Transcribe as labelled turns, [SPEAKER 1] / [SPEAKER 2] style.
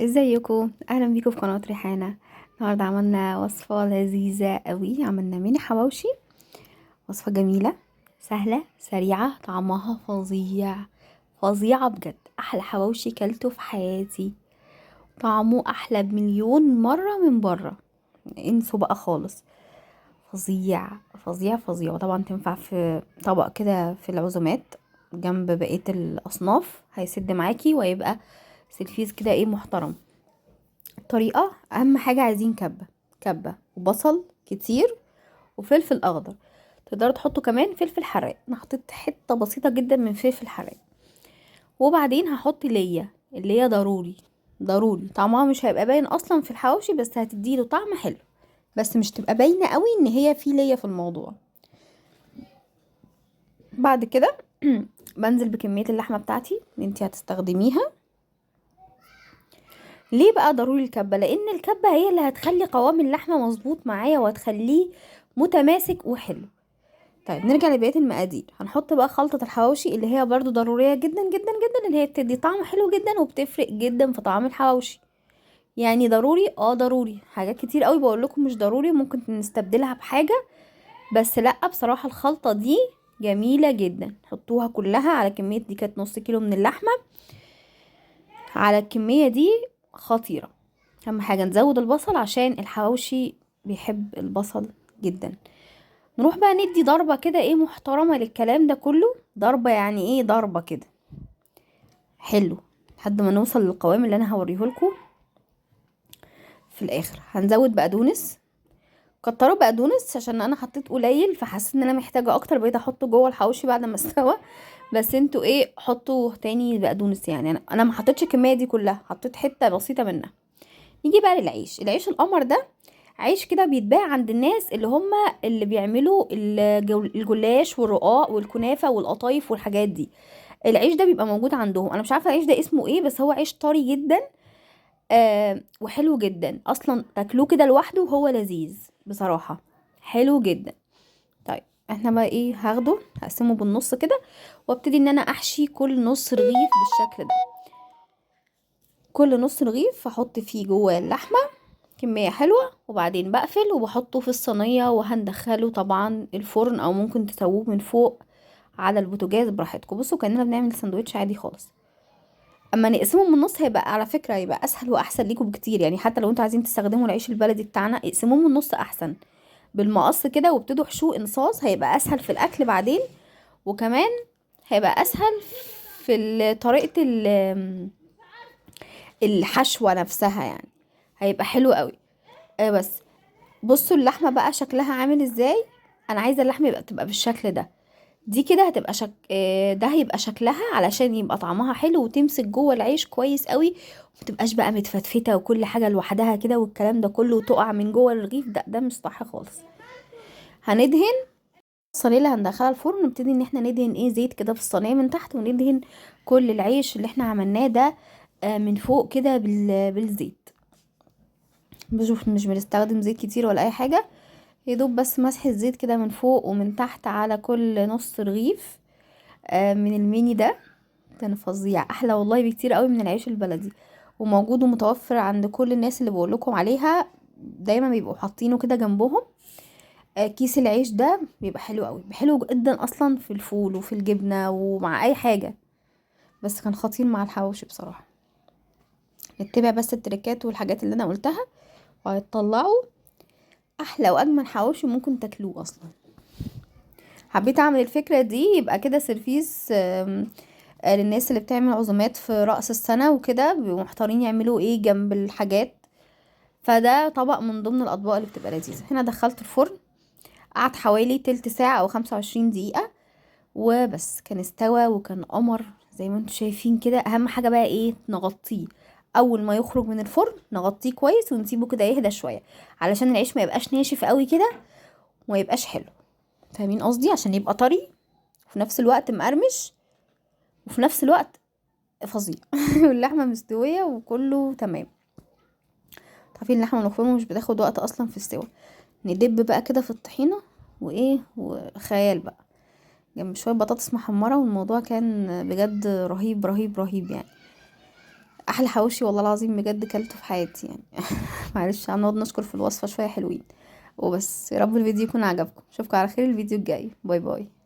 [SPEAKER 1] ازيكم؟ اهلا بيكم في قناة ريحانة. النهارده عملنا وصفه لذيذة قوي، عملنا ميني حواوشي، وصفه جميلة سهلة سريعة، طعمها فظيع فظيعة بجد. احلى حواوشي كلته في حياتي، طعمه احلى بمليون مرة من بره، انسوا بقى خالص، فظيع فظيع فظيع. وطبعا تنفع في طبق كده في العزومات جنب بقية الاصناف، هيسد معاكي وهيبقى سلفيز كده ايه محترم. الطريقة اهم حاجة عايزين كبه، كبه وبصل كتير وفلفل اخضر، تقدروا تحطوا كمان فلفل حراق. انا حطيت حتة بسيطة جدا من فلفل حراق. وبعدين هحط ليا، اللي هي ضروري ضروري، طعمها مش هيبقى باين اصلا في الحواوشي، بس هتديله طعم حلو، بس مش تبقى باينة قوي ان هي في ليا في الموضوع. بعد كده بنزل بكمية اللحمة بتاعتي اللي انتي هتستخدميها. ليه بقى ضروري الكبه؟ لان الكبه هي اللي هتخلي قوام اللحمة مظبوط معايا وهتخليه متماسك وحلو. طيب نرجع لبقية المقادير. هنحط بقى خلطه الحواوشي اللي هي برضو ضرورية جدا جدا جدا، اللي هي بتدي طعم حلو جدا وبتفرق جدا في طعم الحواوشي. يعني ضروري، ضروري. حاجات كتير قوي بقول لكم مش ضروري، ممكن نستبدلها بحاجة، بس لا بصراحة الخلطة دي جميلة جدا. حطوها كلها على كمية، دي كانت نص كيلو من اللحمة، على الكمية دي خطيرة. اهم حاجة نزود البصل عشان الحواوشي بيحب البصل جدا. نروح بقى ندي ضربه كده ايه محترمه للكلام ده كله، ضربه يعني ايه، ضربه كده حلو لحد ما نوصل للقوام اللي انا هوريه لكم في الاخر. هنزود بقدونس، كتروا بقدونس عشان انا حطيت قليل فحسيت ان انا محتاجه اكتر، بقيت احطه جوه الحواوشي بعد ما استوى، بس انتوا ايه حطوا تاني بقدونس. يعني انا ما حطيتش الكمية دي كلها، حطيت حتة بسيطة منها. نيجي بقى للعيش. العيش القمر ده عيش كده بيتباع عند الناس اللي هم اللي بيعملوا الجلاش والرقاق والكنافه والقطايف والحاجات دي. العيش ده بيبقى موجود عندهم، انا مش عارفه العيش ده اسمه ايه، بس هو عيش طري جدا وحلو جدا اصلا، تاكلوه كده لوحده وهو لذيذ بصراحة، حلو جدا. طيب احنا بقى ايه، هاخده هقسمه بالنص كده وابتدي ان انا احشي كل نص رغيف بالشكل ده. كل نص رغيف احط فيه جوه اللحمة كمية حلوة، وبعدين بقفل وبحطه في الصينية، وهندخله طبعا الفرن او ممكن تسووه من فوق على البوتاجاز براحتكم. بصوا كاننا بنعمل سندوتش عادي خالص. اما نقسمه من النص هيبقى على فكرة هيبقى اسهل واحسن ليكم بكتير، يعني حتى لو انتوا عايزين تستخدموا العيش البلدي بتاعنا اقسموه من النص احسن بالمقص كده، وابتدوا حشوه انصاص، هيبقى اسهل في الاكل بعدين، وكمان هيبقى اسهل في طريقه الحشوه نفسها، يعني هيبقى حلو قوي. بس بصوا اللحمة بقى شكلها عامل ازاي. انا عايزه اللحمة تبقى بالشكل ده، دي كده هتبقى شك... ده هيبقى شكلها علشان يبقى طعمها حلو وتمسك جوه العيش كويس قوي، ومتبقاش بقى متفتفته وكل حاجة لوحدها كده والكلام ده كله وتقع من جوه الرغيف. ده مش صح خالص. هندهن الصينية اللي هندخلها الفرن، نبتدي ان احنا ندهن ايه زيت كده في الصينية من تحت، وندهن كل العيش اللي احنا عملناه ده من فوق كده بالزيت. بشوف مش بنستخدم زيت كتير ولا اي حاجة، يدوب بس مسح الزيت كده من فوق ومن تحت على كل نص رغيف من الميني ده. كان فظيع، احلى والله بكتير قوي من العيش البلدي، وموجود ومتوفر عند كل الناس اللي بقول لكم عليها، دايما بيبقوا حاطينه كده جنبهم. كيس العيش ده بيبقى حلو قوي، حلو جدا اصلا في الفول وفي الجبنة ومع اي حاجة، بس كان خطير مع الحواوشي بصراحة. نتبع بس التريكات والحاجات اللي انا قلتها وهتطلعوا احلى واجمل حواوشي ممكن تاكلوه اصلا. حبيت اعمل الفكرة دي يبقى كده سيرفيس للناس اللي بتعمل عزومات في رأس السنة وكده، بيبقوا محتارين يعملوا ايه جنب الحاجات، فده طبق من ضمن الاطباق اللي بتبقى لذيذة. هنا دخلت الفرن، قعد حوالي تلت ساعة او 25 دقيقة وبس، كان استوى وكان قمر زي ما انتم شايفين كده. اهم حاجة بقى ايه، نغطيه اول ما يخرج من الفرن، نغطيه كويس ونسيبه كده يهدى شوية علشان العيش ما يبقاش ناشف قوي كده وما يبقاش حلو، فاهمين قصدي؟ عشان يبقى طري وفي نفس الوقت مقرمش وفي نفس الوقت فظيع. واللحمة مستوية وكله تمام. عارفين اللحمة المفرومه مش بتاخد وقت اصلا في السوا. ندب بقى كده في الطحينه وايه وخيال بقى جنب شوية بطاطس محمرة، والموضوع كان بجد رهيب رهيب رهيب يعني. احلى حواوشي والله العظيم بجد كلته في حياتي يعني. معلش هنقعد نشكر في الوصفة شوية حلوين وبس. يا رب الفيديو يكون عجبكم، اشوفكم على خير الفيديو الجاي. bye bye.